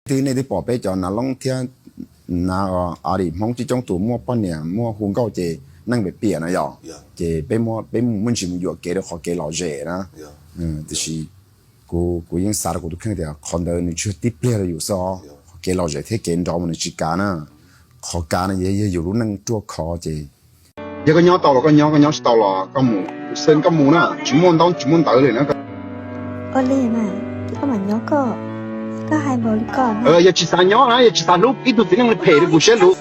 Twb nej twb pom peb cov nav loob thiab nav a dim Hmoob coob coob tus muaj poj niam muaj hu nkauj ces neej piam piam no yog, ces peb muaj, peb muaj ntsis mus yuam kev rau qhov kev lom zem na. Tiam sis kuv, kuv yeej xav rau kuv tus kheej tias qhov ntawd nws tsuas tib pliag rau yus xwb os. Qhov kev lom zem thiab kev nrov mas nws tsis kav na. Qhov kav no yog yus lub neej ruaj khov ces. Yog koj nyob tau los koj nyob, koj nyob tsis tau los koj mus, xwb koj mus na, tsis muaj ntaub tsis muaj ntawv li na. Ua li mas, koj mam nyob koj, koj hais npaum li koj na. Yog tsis xav nyob na, yog tsis xav hlub ib tug txiv neej li phem rau kuv siab luv.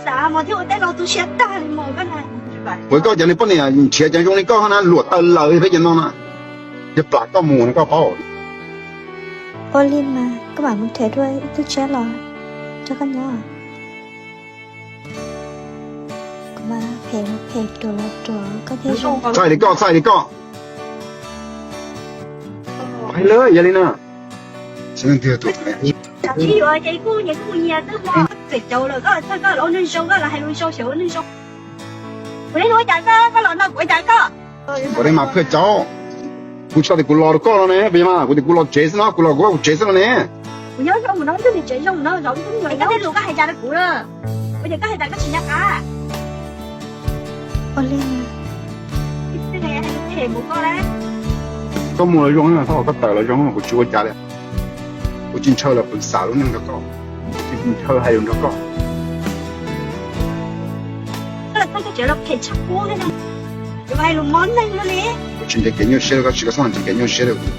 Ua koj cov niag poj niam nrhiav cov zoo li koj na luam taw laws peb cov no na, yog plam koj mus no koj paub. Ua li mas, koj mam mus nrhiav dua ib tug tshiab los rau koj nyob. Txhais li koj, txhais li koj. Pais lawm yog li na. Ua li mas phwj caub, kuv tsis tau tias kuv los rau koj no ne, puas yog mas, kuv tias kuv los tsev xwb no, kuv los kuv vaj kuv tsev xwb no ne. Koj mus los zoo, thaum koj tawm los zoo, kuv tsis ua cas li. Kuv tsis ntshaw los pw xam lub neej nrog koj, tsis ntshaw hais lus nrog koj. Kuv tsis nrhiav kev nyuaj siab rau koj, tsis koj xav nrhiav kev nyuaj siab rau kuv.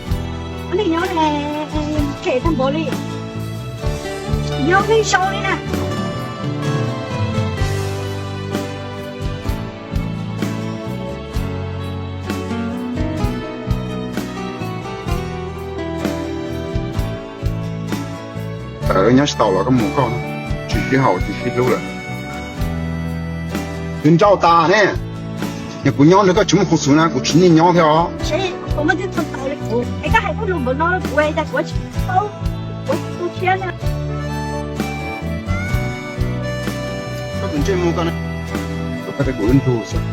Tawm nyob tsis tau los koj mus koj, tsis sib haum tsis sib hlub lawm. Twb nrauj tas ne, yog kuv nyob nrog koj tsis muaj khuv xim na kuv tsis niaj nyob thiab os. Koj tus ntsej muag koj, koj rau kuv lub ntug xwb.